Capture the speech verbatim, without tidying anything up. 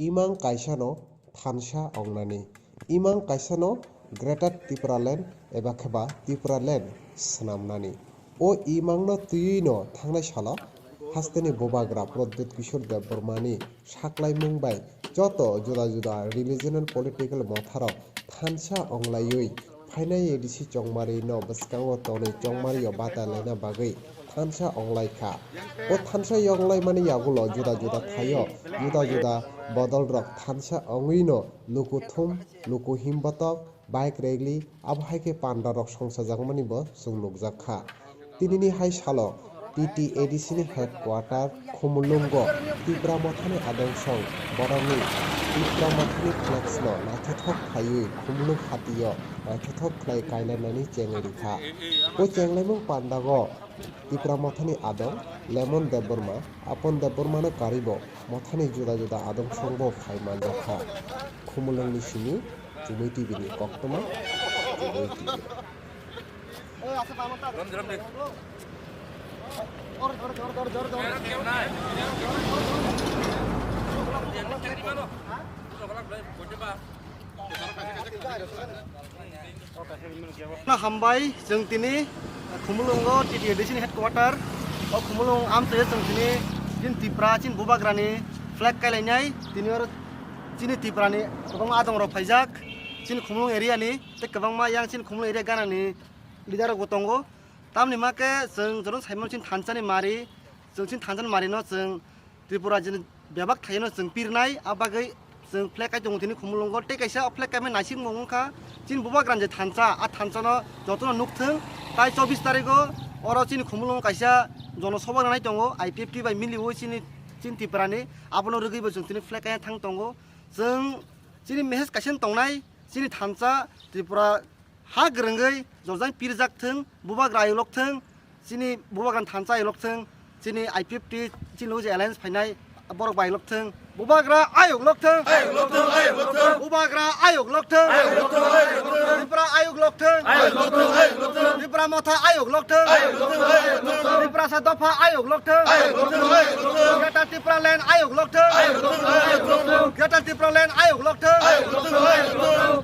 Imang kaisano thansa ongnani, imang kaisano Greater Tipraland eba kheba Tipraland swnamnani. O imangno twiwi'-no thangnai salo hasteni bubagra Pradyut Kishore Debbarmani saklaimung bai joto juda juda religion and political motharok thansa onglaiwi phainai A D C chongmari no bwskango tonwi chongmari o bata laina bagwi thansa onglai kha. O thansa yonglaimani yagulo juda juda thaio juda juda bodolrok thansa ongwi no luku thum, luku himbotok, bike rally, abo hai khe pandarok songchajakmani bo chwng nukjak kha. Tinini hai salo T T A D C ni headquarter Khumulwngo Tipra Mothani adong song borokni Tipra Mothani flex no naithothok khaiwi Khumulwng hatio naithothok khlai kailainani chengwi rikha. O chenglaimung pandago Tipra Mothani adong Lemon Debbarma, Apon Debbarmano karibo mothani juda juda adong songbo phai manjakha. Khumulwngni simi Chumui T V ni koktwma Chumui T V. Na hambai, chwng tini Khumulwngo T T A D C ni headquarter. O Khumulwng amtwi chwng tini chini Tipra, chini bubagrani flag kailainai. Tini oro chini Tiprani kwbangma adongrok phaijak. Chini Khumulwng area ni tei kwbangma yang chini Khumulwng area ganani leader rokbo tongo. Tamni ma khe chwng joto saimano chini thansani mari, chwng chini thansani marino chwng Tripura rajyoni bebak thaino chwng pirnai, a bagwi chwng flag kai tongo tini Khumulwngo. Tei kaisa o flag kaimani naisingmo wngkha chini bubagrani je thansa, a thansano jotono nukthwng. Tai chobbish tarigo oro chini Khumulwngo kaisa jonosabha rwnai tongo, I P F T bai miliwi chini, chini Tiprani, abono rwgwibo chwng tini flag kaina thang tongo. Chwng chini message kaisa tongnai, chini thansa Tripura ha kwrwngwi jorjang pirjak thwng, bubagra ayuk lok thwng, chini bubagrani thansa ayuk lok thwng, chini I P F T chini logi je alliance phainai borok bai lok thwng, bubagra ayuk lok thwng, ayuk lok thwng, ayuk lok thwng. Bubagra ayuk lok thwng, ayuk lok thwng, ayuk lok thwng. Tripura ayuk lok thwng, ayuk lok thwng, ayuk lok thwng. Tripura motha ayuk lok thwng, ayuk lok thwng, ayuk lok thwng. Tripura sa dopha ayuk lok thwng, ayuk lok thwng, ayuk lok thwng. Greater Tipraland ayuk lok thwng, ayuk lok thwng, ayuk lok thwng. Greater Tipraland ayuk lok thwng, ayuk lok thwng, ayuk lok thwng.